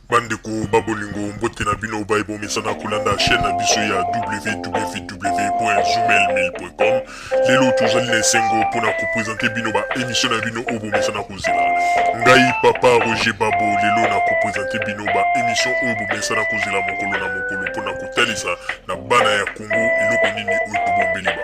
Bandeko ba bolingo, mbote na bino baye bomesana kolanda chaîne na biso ya www.zoomail1000.com. Lelo tozali na esengo mpona kopresente bino ba émission na bino oyo bomesana kozela. Ngai papa Roger Babo lelo na kopresente bino ba émission oyo bomesana kozela mokolo na mokolo mpona kotalisa na bana ya Congo eloko nini oyo tobombeli bango.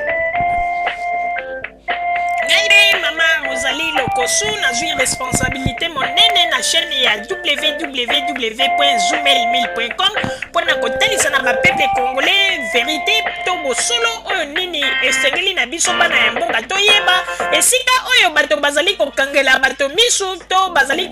Ngai nde mama Rosalie Lokosu, nazwi responsabilité monene na chaîne ya www.zoomail1000.com mpo na kotalisa na bapeuple congolais verité to bosolo oyo nini esengeli na biso bana ya mboka toyeba esika oyo bato bazali kokangela bato misu to bazali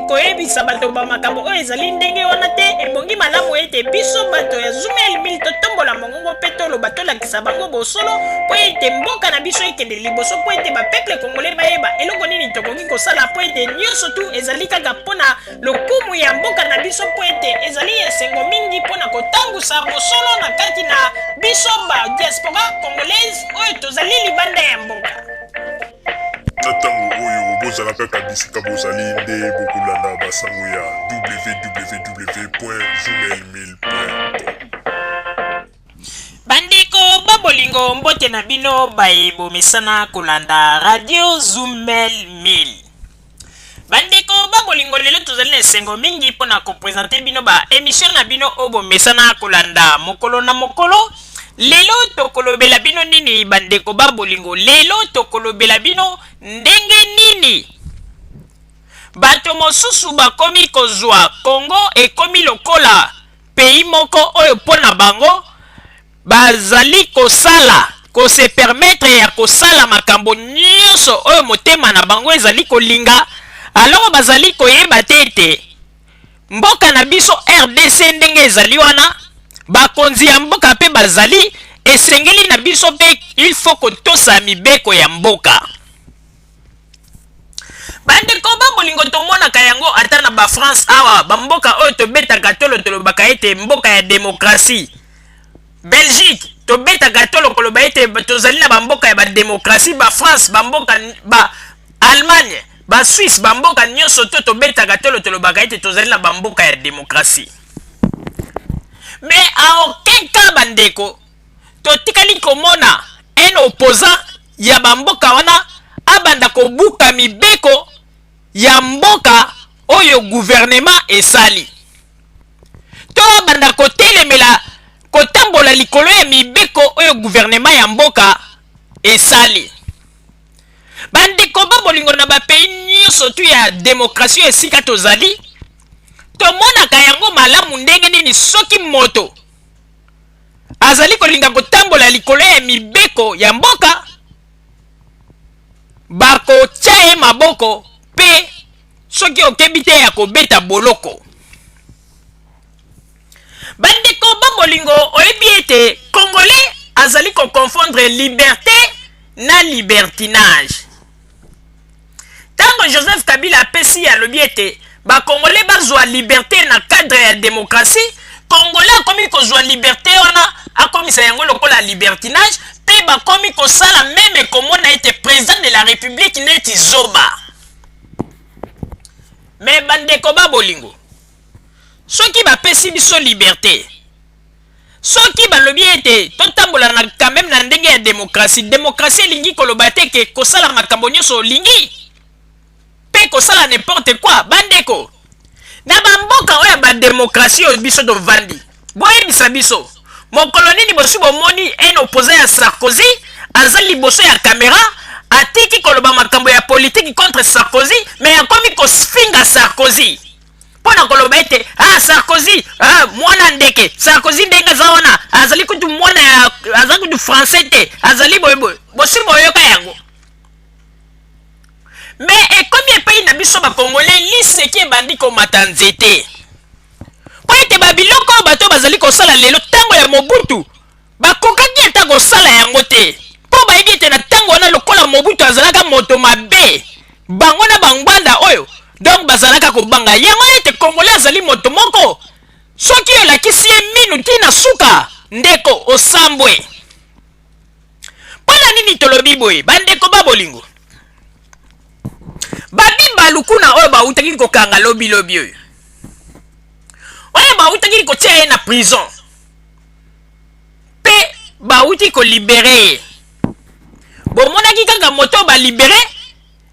koyebisa bato bamakambo oyo ezali ndenge wana te. Ebongi malamu ete biso bato ya Zoomail 1000 totombola mongongo mpe toloba, tolakisa bango bosolo mpo ete mboka na biso ekende liboso, mpo ete bapeuple congolais bayeba eloko nini tokoki kosala, mpo ete nyonso tu ezali kaka mpo na lokumu ya mboka na biso, mpo ete ezali esengo mingi mpo na kotambusa bosolo na kati na biso ba diaspora congolaise oyo tozali libanda ya mboka. Na ntango oyo bozala kaka bisika bozali nde bokolanda basango ya www.zoomail1000.com. Bandeko ba bolingo, mbote na bino baye bomesana kolanda radio Zumel 1000. Bandeko ba bolingo, lelo tozali na esengo mingi mpo na kopresente bino ba emission na bino oyo bomesana kolanda mokolo na mokolo. Lelo tokolobela bino nini bandeko ba bolingo? Lelo tokolobela bino ndenge nini bato mosusu bakomi kozwa Congo ekomi lokola pays moko oyo mpo na bango bazali kosala ko se permettre ya kosala makambo nyonso oyo motema na bango ezali kolinga, alors bazali koyeba te ete mboka na biso RDC ndenge ezali wana, bakonzi ya mboka mpe bazali, esengeli na biso mpe il faut kotosa mibeko ya mboka. Bandeko ba bolingo, tomonaka yango ata na ba France awa, bamboka oyo tobetaka tolo tolobaka ete mboka ya demokrasi. Belgique tobetaka tolo koloba ete tozali na bamboka ya bademokrasi, ba France, bamboka ba Allemagne, ba Suisse, bamboka nyonso to tobetaka tolo tolobaka ete tozali na bamboka ya demokrasi. Mais à aucun cas, bandeko, totikali komona un opposant ya bamboka wana abanda kobuka mibeko ya mboka oyo gouvernement esali, to abanda kotelemela kotambola likolo ya mibeko oyo gouvernement ya mboka esali. Bandeko ba bolingo, na bapays nyonso tu ya demokrasi oyo esika tozali, tomonaka yango malamu ndenge nini soki moto azali kolinga kotambola likolo ya mibeko ya mboka, bakotia ye maboko mpe soki okebi te ya kobeta boloko. Bandeko ba bolingo, oyebi ete congolais azali koconfondre liberté na libertinage. Ntango Joseph Kabila apesi, alobi ete bakongolais bazwa liberté na cadre ya démocratie, congolais akomi kozwa liberté wana, akomisa yango lokola libertinage, mpe bakomi kosala même komona ete président de la République neti zoba. Mais bandeko ba bolingo, soki bapesi biso liberté, soki balobi ete totambola na quand même na ndenge ya démocratie, démocratie elingi koloba te ke kosala makambo nyonso olingi mpe kosala n'importe quoi. Bandeko, na bamboka oyo ya bademokrasie oyo biso tovandi, boyebisa biso mokolo nini bosi bomoni un opposant ya Sarkozy aza liboso ya kamera, atiki koloba makambo ya politiki contre Sarkozy, mais akomi kofinga Sarkozy mpo na koloba ete ah, Sarkozy, ah, mwana ndeke Sarkozy ndenge aza wana, azali kutu mwana ya, aza kutu français te, azali boyeboye? Bosi boyoka yango? Mais ekomi epai na biso bakongole, liseki ebandi komata nzete, mpo ete babiloko oyo bato bazali kosala lelo, ntango ya Mobutu bakokaki ata kosala yango te, mpo bayebi ete na ntango wana, lokola Mobutu azalaka moto mabe, bango na bangbanda oyo donc bazalaka kobanga yango. Ete congolais azali moto moko, soki olakisi ye minu ntina suka, ndeko, osambwe. Mpo na nini tolobi boye, bandeko ba bolingo? Babi Balukuna oyo bautaki kokanga lobilobi oyo. Oyo bautaki kotia ye na prison mpe bauti kolibere ye. Bomonaki kaka moto oyo balibere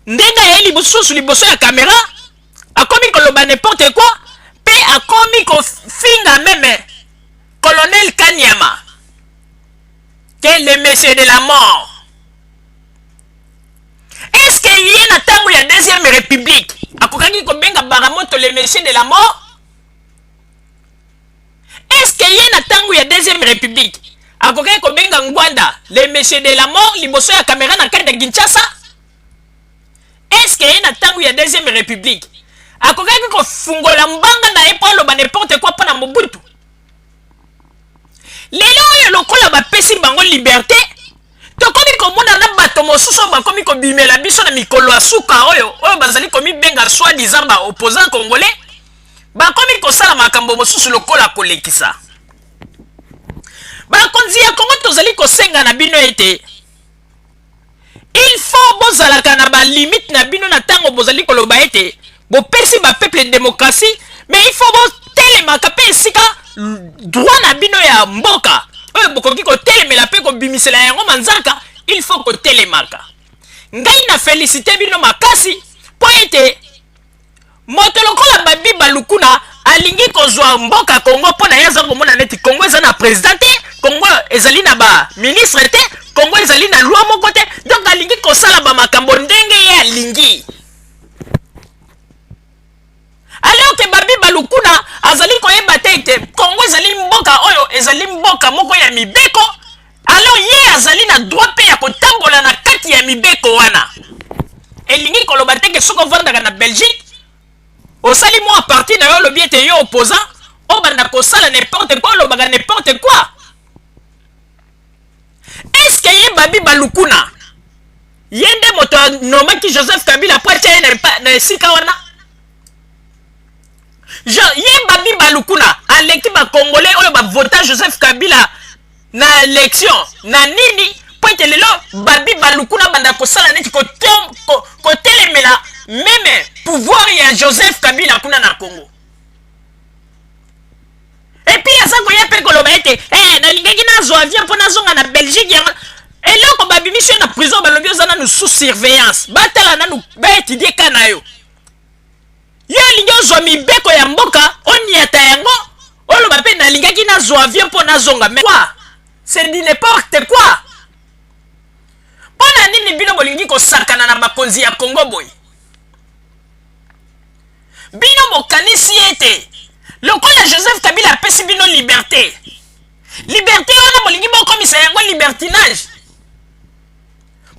ndenge ayei lisusu liboso ya kamera, akomi koloba n'importe quoi mpe akomi kofinga meme colonel Kanyama que le monsieur de la mort. Est-ce que ye na ntango ya deuxième république akokaki kobenga Baramoto le monsieur de la mort? Est-ce que ye na ntango ya deuxième république akokaki kobenga Ngwanda le monsieur de la mort liboso ya kamera na kati ya Kinshasa? Est-ce que ye na ntango ya deuxième république akokaki kofungola mbanga na ye mpo aloba n'importe quoi mpo na Mobutu? Lelo oyo lokola bapesi bango liberté, tokomi komona na bato mosusu oyo bakomi kobimela biso na mikolo ya suka oyo, oyo bazali komibenga soi-disant ba opposants congolais, bakomi kosala makambo mosusu lokola kolekisa. Bakonzi ya Kongo, tozali kosenga na bino ete il faut bozalaka na balimite na bino na ntango bozali koloba ete bopesi bapeuple démocratie, mais il faut botelemaka mpe esika droit na bino ya mboka oyo bokoki kotelemela mpe kobimisela yango manzaka, il faut kotelemaka. Ngai na félicité bino makasi mpo ete moto lokola Babi Balukuna alingi kozwa mboka Kongo mpo na ye aza komona neti Kongo eza na président te, Kongo ezali na baministre te, Kongo ezali na loi moko te. Donc alingi kosala bamakambo ndenge ye alingi, alors que Babi Balukuna azali koyeba te ete Kongo ezali mboka oyo ezali mboka moko ya mibeko. Alors ye azali na droit mpe ya kotambola na kati ya mibeko wana. Elingi koloba te ke soki ovandaka na Belgique, osali mwa parti na yo, olobi ete yo opposant, obanda kosala n'importe quoi, olobaka n'importe quoi. Est-ce que ye Babi Balukuna, ye nde moto anomaki Joseph Kabila po atia ye na esika wana? Ye Babi Balukuna aleki bacongolais oyo bavota Joseph Kabila na élection na nini, po ete lelo Babi Balukuna banda kosala neti kotelemela même pouvoir ya Joseph Kabila kuna na Congo? Et puis aza koya mpe koloba ete nalingaki nazwa avion mpo nazonga na Belgique. Yango eloko babimisi yo na prison, balobi oza nanu sous surveillance, batala nanu, baétudie ka na yo. Yo olingi ozwa mibeko ya mboka, oniata yango, oloba mpe nalingaki nazwa avion mpo nazonga. Mais quoi, c'est du n'importe quoi! Mpo na nini bino bolingi kosakana na bakonzi ya Kongo boye? Bino bokanisi ete lokola Joseph Kabila apesi bino liberté, liberté wana bolingi bokomisa yango libertinage.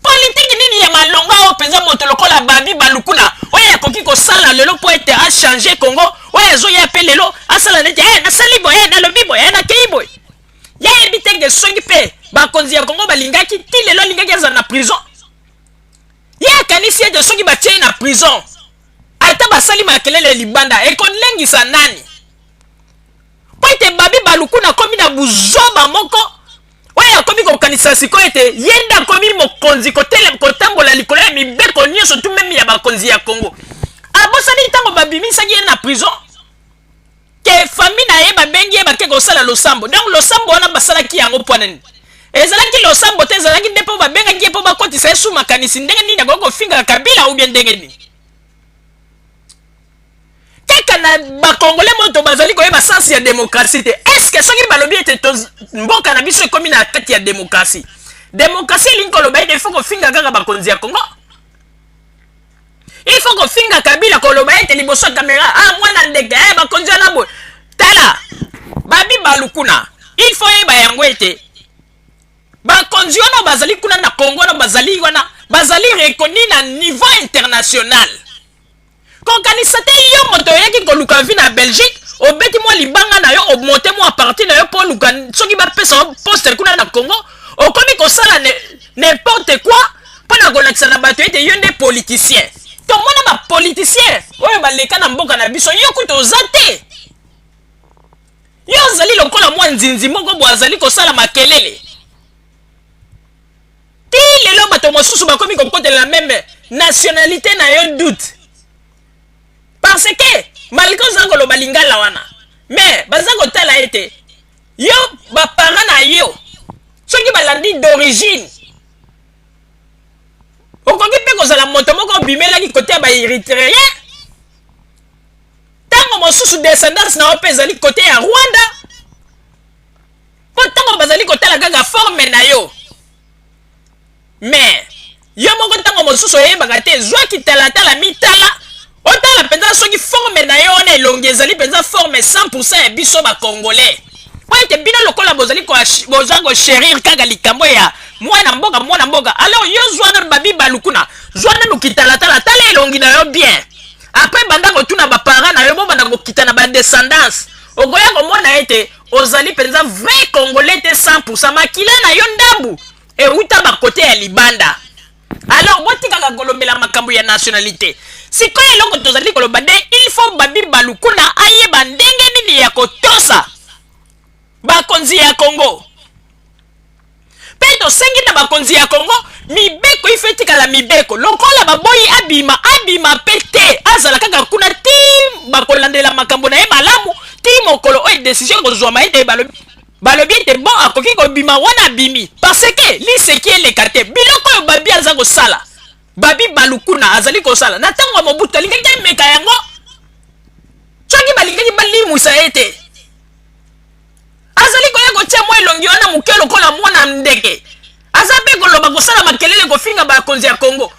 Politiki nini ya malonga oyo mpenza moto lokola Babi Balukuna oyo akoki kosala lelo mpo ete achange Congo? Oyo azoya mpe lelo asala neti nasali boye, nalobi boye, nakei boye. Yayebi te ke soki mpe bakonzi ya Kongo balingaki ti lelo, alingaki azala na prison. Ye akanisi ete soki batie ye na prison, ata basali makelele libanda, ekolengisa nani? Mpo ete Babi Balukuna akomi na buzoba moko oyo akomi kokanisa sikoyo ete ye nde akomi mokonzi, kotambola likolo ya mibeko nyonso tu, même ya bakonzi ya Kongo. Abosani ntango babimisaki ye na prison ke famille na ye babengi ye, bake kosala losambo. Donc losambo wana basalaki yango mpo nini? Ezalaki losambo te, ezalaki nde mpo babengaki ye mpo bakotisa ye su makanisi ndenge nini akoki kofingaka Kabila ou bien ndenge nini. Kaka na bakongole moto bazali koyeba sens ya démocratie te. Est-ce soki balobi ete mboka na biso ekomi na kati ya démocratie, démocratie elingi koloba ete il faut kofinga kaka bakonzi ya Congo, il faut kofinga Kabila, koloba ete liboso ya kamera, ah, mwana ndeke, bakonzi wana boye? Tala, Babi Balukuna, il faut yeba yango ete bakonzi wana bazali kuna na Congo wana, bazali wana, bazali reconnu na niveau international. Kokanisa te yo moto oyaki koluka vie na Belgique, obeti mwa libanga na yo, omonte mwa parti na yo mpo oluka soki bapesa yo poste kuna na Congo, okomi kosala n'importe quoi mpo na kolakisa na bato ete yo nde politicien. Tomona bapoliticien oyo baleka na mboka na biso, yo kutu oza te. Yo ozali lokola mwa nzinzi moko boye azali kosala makelele. Ti lelo bato mosusu bakomi kokotela même nationalité na yo doute, parce que malgré oza koloba lingala wana. Mais baza kotala ete yo ba parents na yo soki balandi d'origine, okoki mpe kozala moto moko obimelaki kote ya ba Erythréen, ntango mosusu descendance na yo mpe ezali kote ya Rwanda, mpo ntango bazali kotala kaka forme na yo, mais yo moko ntango mosusu oyebaka te. Zwaki talatala, mitala, otala mpenza soki forme na yo wana, elongi ezali mpenza forme 100% ya biso Bacongolais, po ete bino lokola bozali boza kochérir kaka likambo ya mwana mboka, mwana mboka. Alors yo zwa nanu Babi Balukuna, zwa nanu kitalatala, tala elongi na yo bien, après banda kotuna baparent na yo, bobanda kokita na badescendance, okoya komona ete ozali mpenza vrai Congolais te 100%. Makila na yo ndambu euta bakote ya libanda. Alors botikaka kolobela makambo ya nationalité. Sikoyo eloko tozali koloba nde, il faut Babi Balukuna ayeba ndenge nini ya kotosa bakonzi ya Congo. Mpe tosengi na bakonzi ya Congo, mibeko ife etikala mibeko. Lokola baboyi abima, abima mpe te, azala kaka kuna ti bakolandela makambo na ye malamu, ti mokolo oyo décision ekozwama ete balobi ete bon, akoki kobima, wana abimi, parce que liseki eleka te. Biloko oyo Babi aza kosala, Babi Balukuna azali kosala, na ntango ya Mobutu alingaki ameka yango soki balingaki balimwisa ye te. Azali koya kotia mwa elongi wana moke lokola mwana ndeke, aza mpe koloba, kosala makelele, kofinga bakonzi ya Congo.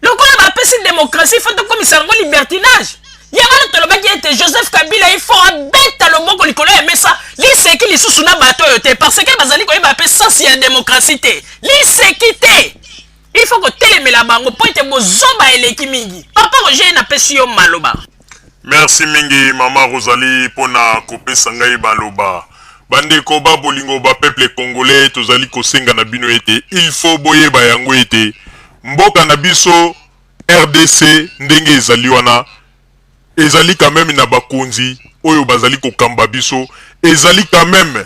Lokola bapesi démocratie, faut tokomisa yango libertinage. Yango wana tolobaki ete Joseph Kabila, il faut abeta loboko likolo ya mesa, liseki lisusu na bato oyo te, parce que bazali koyeba mpe sens ya démocratie te. Liseki te, il faut kotelemela bango mpo ete bozoba eleki mingi. Papa Roger, napesi yo maloba. Merci mingi, mama Rosalie, mpona kopesa ngai baloba. Bandeko ba bolingo, bapeuple congolais, tozali kosenga na bino ete il faut boyeba yango ete mboka na biso RDC, ndenge ezali wana, ezali quand même na bakonzi oyo bazali kokamba biso. Ezali quand même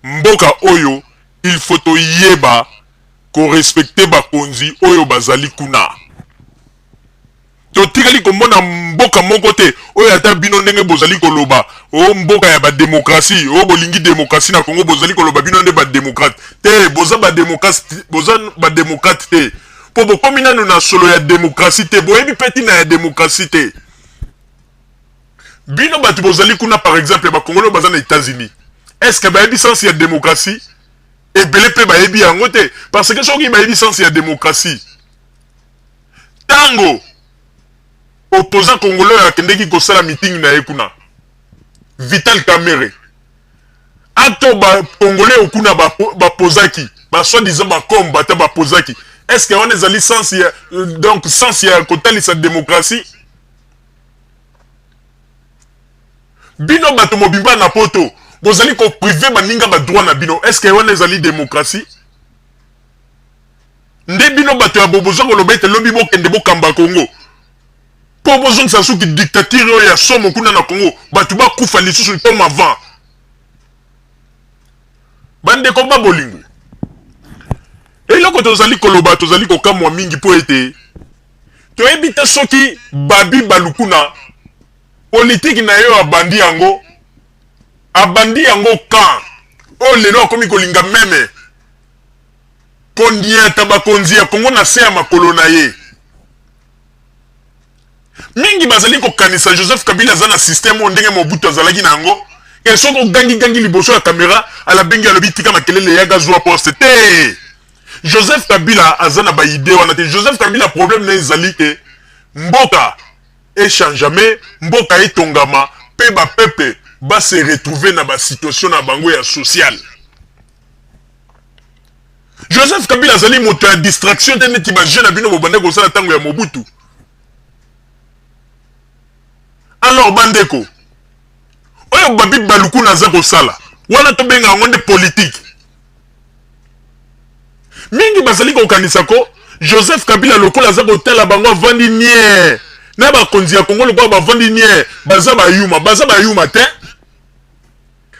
mboka oyo il faut toyeba korespecter bakonzi oyo bazali kuna. Totikali komona mboka moko te oyo, ata bino ndenge bozali koloba o mboka ya badémocratie, oyo bolingi démocratie na Congo, bozali koloba bino nde badémocrate te. Boza badémocrate, boza badémocrate te, mpo bokomi nanu na solo ya démocratie te, boyebi mpe ntina ya démocratie te. Bino bato bozali kuna, par exemple Bakongolo oyo baza na États-Unis, est ce que bayebi sens ya démocratie? Ebele mpe bayebi yango te, parce que soki bayebi sens ya démocratie, ntango opposant congolais oyo akendeki kosala meeting na ye kuna, Vital Kamerhe, ato Bacongolais oyo kuna bapozaki, basoi-disant bacombattants bapozaki, est ce que wana ezali sens ya, donc sens ya kotalisa démocratie? Bino bato mobimba na Poto bozali kopriver baninga badroit na bino, est ce que wana ezali démocratie? Nde bino bato ya boza koloba ete lobi bokende bokamba Congo mpo bozongisa soki dictature oyo ya somo kuna na Congo, bato bakufa lisusu comme avant. Bandeko ba bolingo, eloko tozali koloba, tozali kokamwa mingi mpo ete toyebi te soki Babi Balukuna, politike na ye abandi yango, abandi yango kan oyo lelo akomi kolinga même kondiata bakonzi ya Kongo na se ya makolo na ye. Mingi bazali kokanisa Joseph Kabila aza na système oyo ndenge Mobutu azalaki na yango, e soki ogangigangi liboso ya kamera, alabengi, alobi: "Tika makelele, yaka zwa poste." Te, Joseph Kabila aza na baidées wana te. Joseph Kabila, problème na ezali ke mboka echangeame, mboka etongama mpe bapeuple base retrouver na basituation na bango ya sociale. Joseph Kabila azali moto ya distraction te neti bajeune na bino bobanda kosala ntango ya Mobutu. Alors bandeko, oyo Babi Balukuna aza kosala wana, tobenga yango nde politike. Mingi bazali kokanisa ko Joseph Kabila lokola aza kotala bango, avandi nie na bakonzi ya Kongo, lokola bavandi nie, baza bayuma. Baza bayuma te.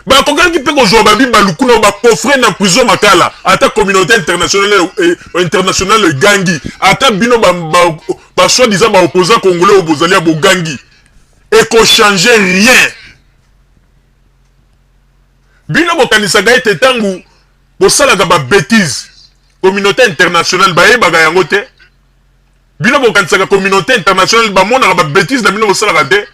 Bakokaki mpe kozwa Babi Balukuna, bacoffrer na prison Makala, ata communauté internationale egangi, ata bino basoi-disant baopposant congolais oyo bozali ya bogangi, ekochange rien. Bino bokanisaka ete ntango bosalaka ba bêtises, communauté internationale bayebaka yango te? Bino bokanisaka communauté internationale bamonaka ba bêtises na bino bosalaka te?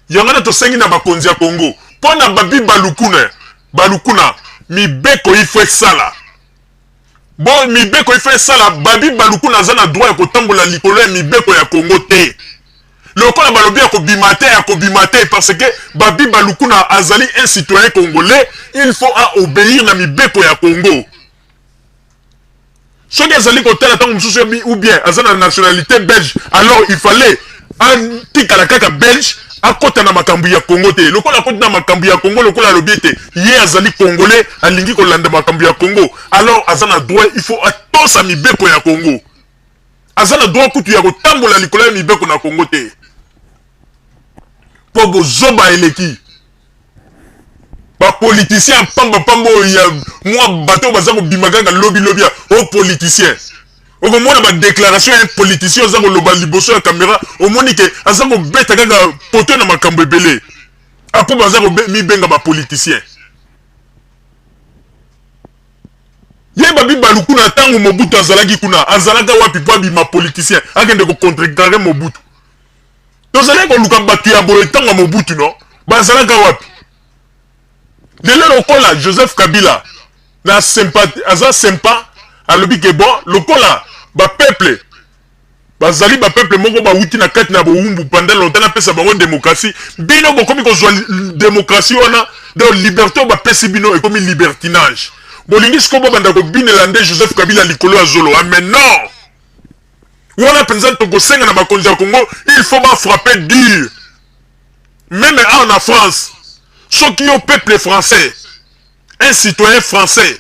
Yango wana tosengi na bakonzi ya Congo mpo na Babi Balukuna, Balukuna, mibeko ifo esala. Bo mibeko ifo esala, Babi Balukuna aza na droit ya kotambola likolo ya mibeko ya Congo te. Lokola balobi ya kobima te, ya kobima te, parce que Babi Balukuna azali un citoyen congolais, il faut a obéir na mibeko ya Congo. Soki azali kotala ntango mosusu ou bien aza na nationalité belge, alors il fallait atikala kaka belge, akota na makambo ya Congo te. Lokola akoti na makambo ya Congo, lokola alobi ete ye azali congolais, alingi kolanda makambo ya Congo, alors aza na droit, il faut atosa mibeko ya Congo. Aza na droit kutu ya kotambola likolo ya mibeko na Congo te, mpo bozoba eleki. Bapoliticien ya pamba pamba oyo ya mwa bato oyo baza kobima kaka lobi lobi ya o politicien, okomona badéclaration ya politicien aza koloba liboso ya caméra, omoni ke aza kobeta kaka poto na makambo ebele. Apo baza komibenga bapoliticien. Ye Babi Balukuna, ntango Mobutu azalaki kuna, azalaka wapi mpo abima politicien, akende kocontrecarrer Mobutu? Tozalaki koluka bato ya boye ntango ya Mobutu, no bazalaka wapi? Lelo lokola Joseph Kabila na sympathie, aza sympa, alobi ke bon, lokola bapeuple bazali bapeuple moko bawuti na kati na bowumbu pendant longtemps, napesa bango démocratie. Bino bokomi kozwa démocratie wana, donc liberté oyo bapesi bino ekomi libertinage. Bolingi sikoyo bobanda kobinela nde Joseph Kabila likolo ya zolo. Ah mais non, wana mpenza tokosenga na bakonzi ya Congo, il faut bafrapper dur. Même awa na France, soki yo peuple français, un citoyen français,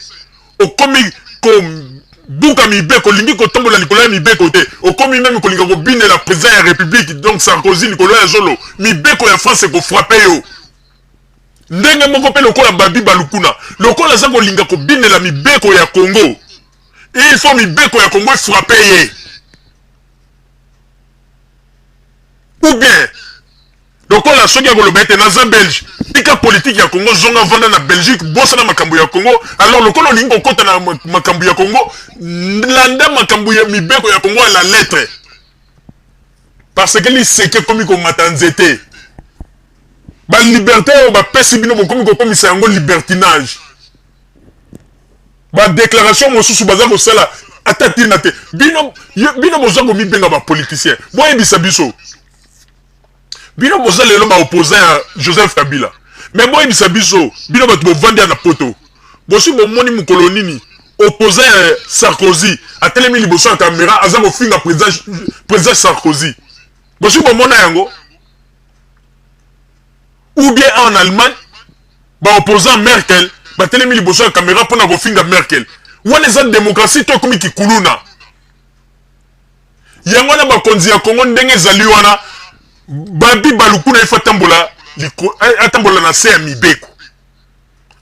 okomi kobuka mibeko, olingi kotombola likolo ya mibeko te, okomi même kolinga kobinela président ya République, donc Sarkozy, likolo ya zolo, mibeko ya France ekofrapper yo. Ndenge moko mpe lokola Babi Balukuna, lokola aza kolinga kobinela mibeko ya Congo, il faut mibeko ya Congo efrapper ye. Ou bien lokola soki akoloba ete naza belge, tika politike ya Congo, zonga vanda na Belgique, bosana makambo ya Congo. Alors lokola olingi kokɔta na makambo ya Congo, landa makambo ya mibeko ya Congo à la lettre, parce que liseke ekomi komata nzete. Baliberté oyo bapesi bino, bokomi kokomisa yango libertinage. Badéclaration mosusu baza kosala ata ntina te. Bino boza komibenga bapoliticien, boyebisa biso, bino boza lelo baopposant ya Joseph Kabila, mais boyebisa biso, bino bato bovandi ya na poto, bosi bomoni mokolo nini opposant ya Sarkozy atelemi liboso ya caméra, aza kofinga président Sarkozy? Bosi bomona yango? Ou bien en Allemagne, baopposant Merkel batelemi liboso ya caméra mpona kofinga Merkel? Wana eza démocratie to ekomi kikuluna? Yango wana bakonzi ya Kongo, ndenge ezali wana, Babi Balukuna ifo atambola, atambola na se ya mibeko.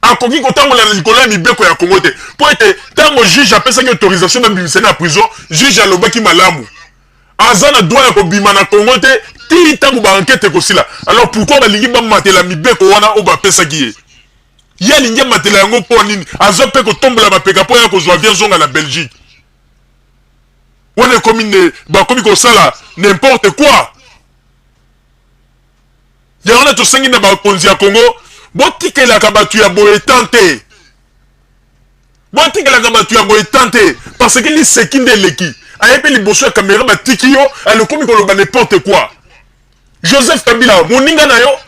Akoki kotambola na likolo ya mibeko ya Kongo te, mpo ete ntango juge apesaki autorisation babimisa na prison, juge alobaki malamu, aza na droit ya kobima na Kongo te ti ntango baenquête ekosila. Alors pourquoi balingi bamatela mibeko wana oyo bapesaki ye? Ye alingi amatela yango mpo nini? Aza mpe kotombola bapeka mpo ya kozwa avion zonga na Belgique. Wana ekomi ne bakomi kosala n'importe quoi. Yango wana tosengi na bakonzi ya Congo, botikelaka bato ya boye tan te, botikelaka bato ya boye tan te, parce que liseki nde eleki. Aye mpe liboso ya caméra, batiki yo, alokomi koloba n'importe quoi. Joseph Kabila moninga na yo,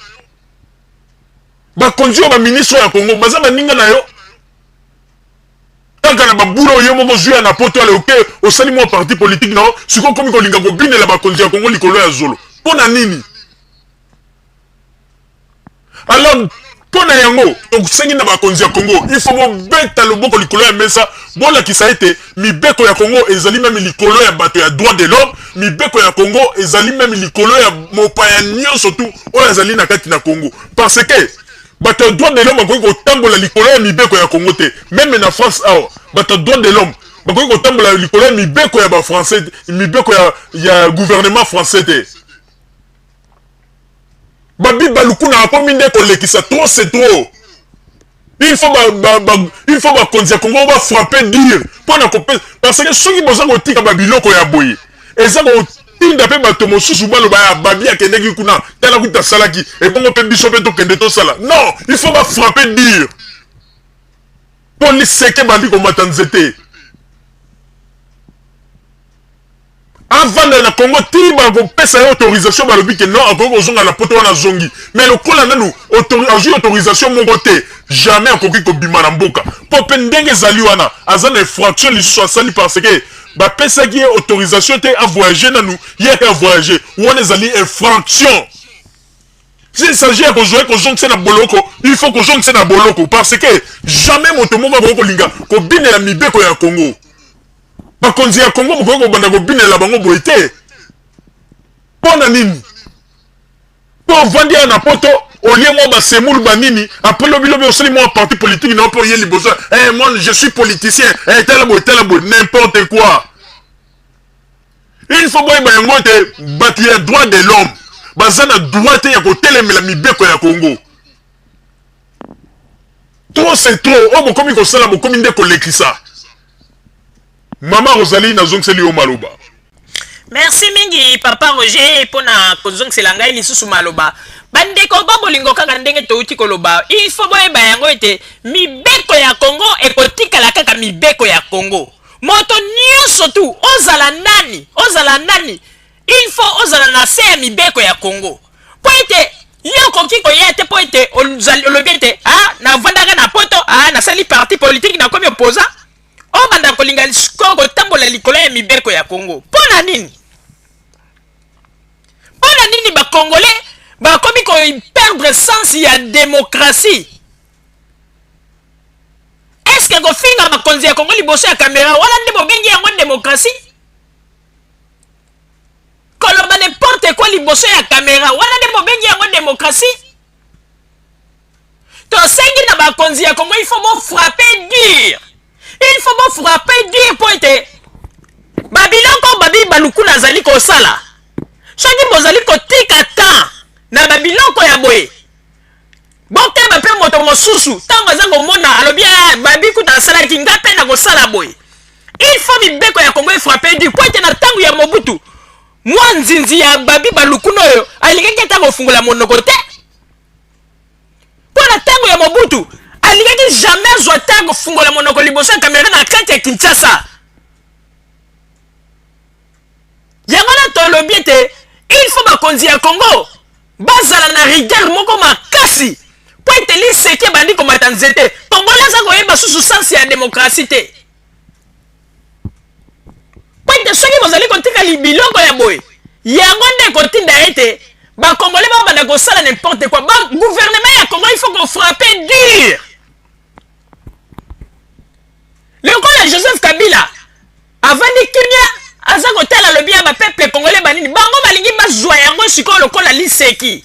bakonzi oyo, baministre ya Congo baza baninga na yo kaka na babula oyo yo moko ozwi ya na poto. Ale oke osali mwa parti politique na yo, sikoyo okomi kolinga kobinela bakonzi ya Kongo likolo ya zolo, mpo na nini? Alors mpo na yango tosengi na bakonzi ya Kongo, il faut bobeta loboko likolo ya mesa, bolakisa ete mibeko ya Kongo ezali même likolo ya bato ya droit de l'homme, mibeko ya Kongo ezali même likolo ya mopaya nyonso tu oyo azali na kati na Kongo, parce que bato ya droit de l'homme bakoki kotambola likolo ya mibeko ya Kongo te. Même na France awa, bato ya droit de l'homme bakoki kotambola likolo ya mibeko ya bafrançais, mibeko ya gouvernement français te. Babi. Balukuna akomi nde kolekisa, trop c'est trop. Il faut ba, ba, ba, il faut bakonzi ya Congo ba frapper dur mpona kopesa, parce que soki boza kotika babiloko ya boye, eza kotinda mpe bato mosusu baloba ya Babi akendeki kuna, tala kuta asalaki ebongo, mpe biso mpe tokende tosala. Non, il faut ba frapper dur mpo liseke bandi komata nzete. Avanda na Congo ti bakopesa ye autorisation, balobi ke non, akoki kozonga na Poto wana, azongi. Mais lokola nanu azwi autorisation moko te, jamais akoki kobima na mboka, mpo mpe ndenge ezali wana, aza na infraction lisusu asali, parce que bapesaki ye autorisation te avoyage nanu, ye ake avoyage, wana ezali infraction. S'il s'agit ya kozwa ye, kozongisa na boloko, il faut kozongisa na boloko, parce que jamais moto moko akoki kolinga kobinela mibeko ya Congo. Bakonzi ya Congo, bokoki kobanda kobinela bango boye te. Mpo na nini? Mpo ovandi awa na Poto, olie mwa basemoule banini, après lobilobi osali mwa parti politique na yo mpo oye liboso: eh, moi je suis politicien, eh, tala boye, tala boye, n'importe quoi. Il faut boyeba yango te, bato ya droit de l'homme baza na droit te ya kotelemela mibeko ya Congo. Trop c'est trop. Oyo bokomi kosala, bokomi nde kolekisa. Mama Rosalie, nazongiseli yo maloba. Merci mingi, papa Roger, mpona kozongisela ngai lisusu maloba. Bandeko ba bolingo, kaka ndenge touti koloba, il faut boyeba yango ete mibeko ya Congo ekotikala kaka mibeko ya Congo. Moto nyonso tu, ozala nani, ozala nani, il faut ozala na se ya mibeko ya Congo, mpo ete yo okoki koya te mpo ete olobi ete ah, navandaka na Poto, ah, nasali parti politique, nakomi opposant, obanda kolinga sikoyo kotambola likolo ya mibeko ya Congo. Mpo na nini? Mpo na nini Bacongolais bakomi koperdre sens ya démocratie? Est-ce kofinga bakonzi ya Kongo liboso ya kamera wana nde bobengi yango démocratie? Koloba n'importe quoi liboso ya kamera wana nde bobengi yango démocratie? Tosengi na bakonzi ya Kongo, il faut bofrapper dur, il faut bofrapper dur, mpo ete babiloko Babi Balukuna azali kosala, soki bozali kotika temps na babiloko ya boye, bokeba mpe moto mosusu ntango aza komona, alobi: "Babi kuta asalaki, nga mpe na kosala boye." Il faut mibeko ya Kongo efrappe dur, mpo ete na ntango ya Mobutu, mwa nzinzi ya Babi Balukuna oyo alingaki ata kofungola monoko te, mpo na ntango ya Mobutu alingaki jamais azwa ta kofungola monoko liboso ya kamera na kati ya Kinshasa. Yango wana tolobi ete il faut bakonzi ya Congo bazala na rigueur moko makasi, mpo ete liseki ebandi komata nzete. Congolais aza koyeba susu sens ya démocratie te, mpo ete soki bozali kotika biloko ya boye, yango nde ekotinda ete Bacongolais babanda kosala n'importe quoi. Ba gouvernement ya Congo, il faut kofrappe dur lokola Joseph Kabila avandi kimia, aza kotala, alobi ya bapeuple congolais banini, bango balingi bazwa yango sikoyo lokola liseki.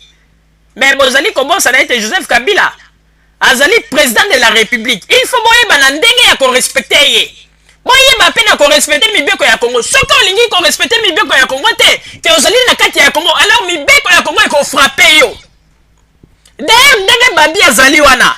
Mais bozali kobosana ete Joseph Kabila azali président de la République. Il faut boyeba na ndenge ya korespecter ye, boyeba mpe na korespecter mibeko ya Congo. Soki olingi korespecter mibeko ya Congo te, ke ozali na kati ya Congo, alors mibeko ya Congo ekofrapper yo. D'ailleurs, ndenge Babi azali wana,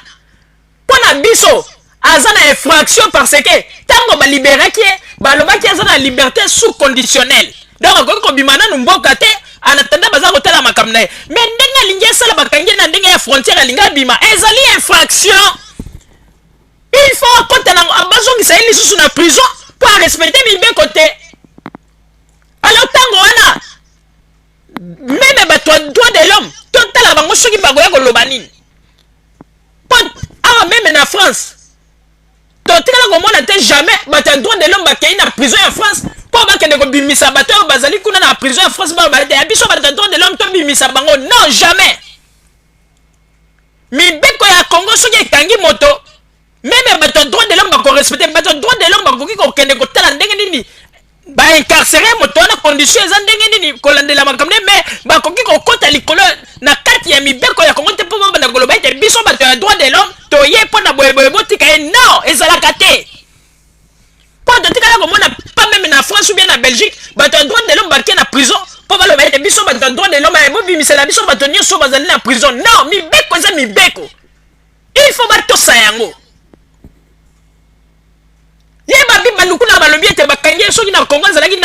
mpo na biso aza na infraction, parce que ntango baliberaki ye, balobaki aza na liberté sous conditionnelle, donc akoki kobima nanu mboka te en attendant baza kotala makambo na ye. Mais ndenge alingi esala, bakangi ye na ndenge ya frontière, alingi abima, ezali infraction. Il faut akɔta na, bazongisa ye lisusu na prison mpo arespecte mibeko te. Alors ntango wana, même bato ya droit de l'homme, totala bango soki bakoya koloba nini, mpo awa même na France totikala komona te jamais bato ya droit de l'homme bakei na prison ya France mpo bakende kobimisa bato oyo bazali kuna na prison ya France. Baloba ete ya biso bato ya droit de l'homme tobimisa bango. Non, jamais. Mibeko ya Congo soki ekangi moto, même bato ya droit de l'homme bakorespecte. Bato ya droit de l'homme bakoki kokende kotala ndenge nini baincarcérer moto wana, condition eza ndenge nini, kolandela makambo nde, mais bakoki kokɔta likolo na kati ya mibeko ya Kongo te mpo babanda koloba ete biso bato ya droit de l'homme toye mpo na boyeboye, botika ye. Non, ezalaka te, mpo totikala komona pas même na France ou bien na Belgique bato ya droit de l'homme bake na prison mpo baloba ete biso bato ya droit de l'homme, bobimisela biso bato nyonso. bamisusu bazali na prison. Non, mibeko eza mibeko, il faut batosa yango. Ye Babi Balukuna balobi ete bakangi ye soki na Congo azalaki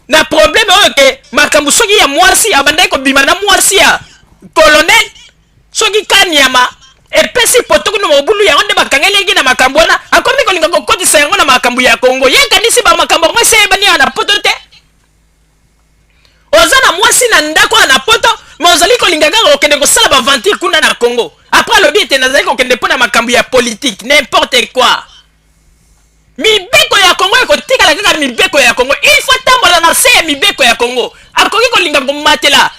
na problème oyo ke makambo soki ya mwasi, abandaki kobima na mwasi ya colonel soki Kaniama, epesi potoki na mobulu. Yango nde bakangelaki na makambo wana. Akomi kolinga kokotisa yango na makambo ya Congo. Ye kanisi bamakambo yango esi eyebani ya na poto te. Oza na mwasi na ndako ya na poto, mais ozali kolinga kaka kokende kosala baaventure kuna na Congo. Après alobi ete nazali kokende mpo na makambo ya politique. N'importe quoi! Mibeko ya Congo ekotikala kaka mibeko ya Congo. Il faut tambola na se ya mibeko ya Congo. Akoki kolinga komatela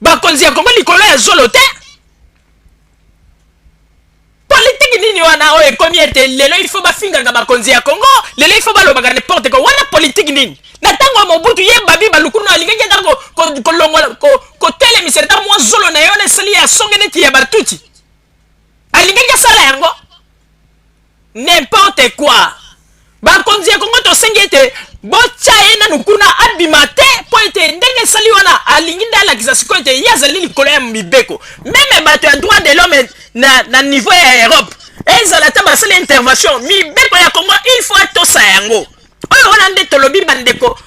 bakonzi ya Congo likolo ya zolo te. Politiki nini wana oyo ekomi ete lelo il faut bafingaka bakonzi ya Congo, lelo il faut balobaka n'importe quoi? Wana politiki nini? Na ntango ya Mobutu, ye Babi Balukunu alingaki ata kolongola, kotelemisa ata mwa zolo na ye wana esali ya songe neti ya batuti, alingaki asala yango? N'importe quoi! Bakonzi ya Kongo, tosengi ete botya ye nanu kuna, abima te, mpo ete ndenge esali wana alingi nde alakisa sikoyo ete ye azali likolo ya mibeko. Même bato ya droit de l'homme na niveau ya Europe, ezala ata basali intervention, mibeko ya Kongo il faut atosa yango. Oyo wana nde tolobi. Bandeko,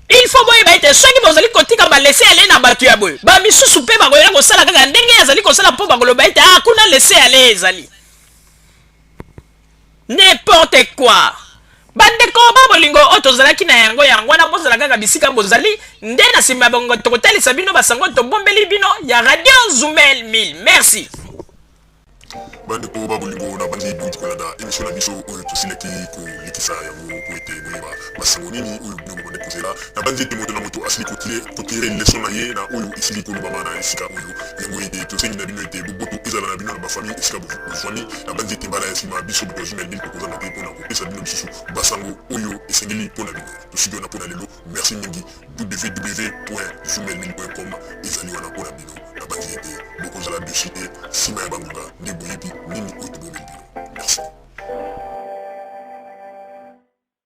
il faut boyeba ete soki bozali kotika balaisser-aller na bato ya boye, bamisusu mpe bakoya kosala kaka ndenge azali kosala, mpo bakoloba ete ah, kuna laisser-aller ezali. N'importe quoi! Bandeko ba bolingo, oyo tozalaki na yango yango wana. Bozala kaka bisika bozali nde na nsima ya bongo tokotalisa bino basango tobombeli bino ya Radio Zumel 1000. Merci. Bandeko ba bolingo, na bandi bouti kolanda émission na biso oyo tosilaki kolekisa yango po ete boyeba basango nini oyo bino bobande kozela. Na bandi ete moto na moto asili kotirer leçon na ye na oyo esili kolobama na esika oyo. Yango ete tosengi na bino ete boboto ezala na bino na bafamille esika bozwami. Na bandi ete mbala ya nsima, biso bato ya Zumel 1000 tokozanga te mpona kopesa bino lisusu basango oyo esengeli mpona bino. Tosuki wana mpona lelo. Merci mingi. www.zumel1000.com ezali wana mpona bino. Na bandi ete bokozala déçus te. Nsima ya bangonga nde boyebi.